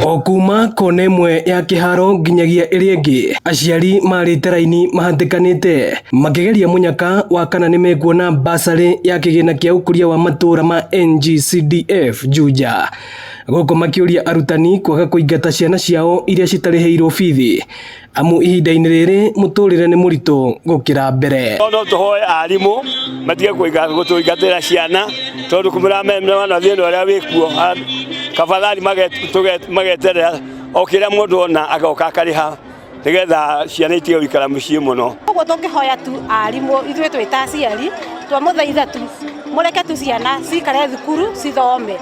O kuma kona ĩmwe ya kĩharo nginyagia ĩrĩa ĩngĩ, aciari marĩte raini mahatĩkanĩte makĩgeria mũnyaka wa kana nĩmekuona basarĩ ya kĩgĩna kĩa ũkũria wa matũũra ma NGCDF Juja, gũkũ makĩũria arutani kwaga kũingata ciana ciao iria citarĩhĩirwo bithi, amu ihinda-inĩ rĩrĩ mũtũrĩre nĩ mũritũ gũkĩra mbere. No tũhoe arimũ matige gũtũingatĩra ciana, tondũ kũmĩra mwana thĩna ũrĩa wĩkuo, kabathari mageterera o kĩrĩa mũndũ ona agoka akarĩha, nĩgetha ciana itige gũikara mũciĩ mũno. Ũguo tũngĩhoya tu arimũ, ithuĩ twĩ ta aciari twamũthaitha tu mũreke tu ciana cikare thukuru cithome,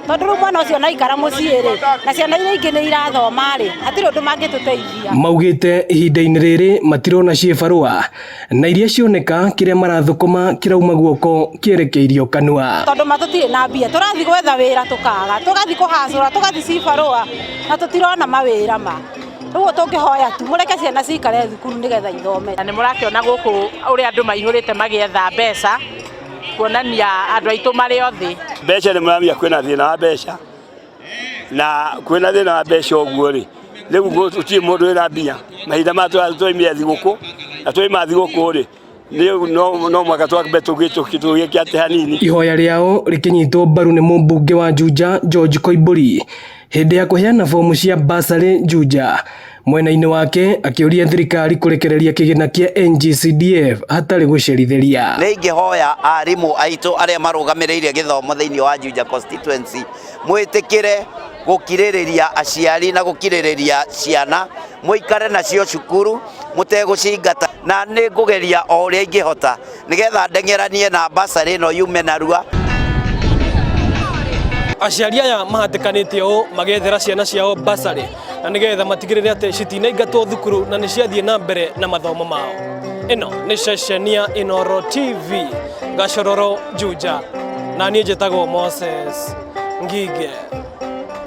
tondũ rĩu mwana ũcio naikara mũciĩ rĩ, na ciana iria ingĩ nĩ irathoma rĩ, hatirĩ ũndũ mangĩtũteithia. Maugĩte ihinda-inĩ rĩrĩ matirona ciĩbarũa, na iria cioneka kĩrĩa marathũkũma kĩrauma guoko kĩerekeirio kanua. Tondũ ma tũtirĩ na mbia, tũrathiĩ gwetha wĩra tũkaga, tũgathiĩ kũhacũra, tũgathiĩ cibarũa na tũtirona mawĩra ma. Rĩu tũngĩhoya tu mũreke ciana cikare thukuru nĩgetha ithome. Na nĩ mũrakĩona gũkũ ũrĩa andũ maihũrĩte magĩetha mbeca, kuonania andũ aitũ marĩ othĩ. Mbeca nĩ mũramenya kwĩna thĩna wa mbeca, na kwĩna thĩna wa mbeca ũguo rĩ, rĩu gũtirĩ mũndũ wĩna mbia. Mahinda maya twaimire thigũkũ, na twaima thigũkũ rĩ, no mwaka twambe tũgĩke atĩ hanini. Ihoya rĩao rĩkĩnyitwo mbaru nĩ mũmbunge wa Juja George Koimbũri hĩndĩ ya kũheana bomu cia basarĩ Juja. Mwena-inĩ wake akĩũria thirikari kũrekereria kĩgĩna kĩa NGCDF hatarĩ gũcerithĩria. Nĩ ingĩhoya arimũ aitũ arĩa marũgamĩrĩire gĩthomo thĩinĩ wa Juja constituency mwĩtĩkĩre gũkirĩrĩria aciari na gũkirĩrĩria ciana, mũikare nacio cukuru mũtegũcingata, na nĩ ngũgeria o ũrĩa ingĩhota nĩgetha ndeng'eranie na basarĩ ĩno yume narua. Aciari aya mahatĩkanĩte ũũ magethera ciana ciao basarĩ na nĩgetha matigĩrĩre atĩ citinaingatwo thukuru na nĩ ciathiĩ na mbere na mathomo mao. Ĩno nĩ ceceni ya Inooro TV, Gacororo Juja, na niĩ njĩtagwo Moses Ngige.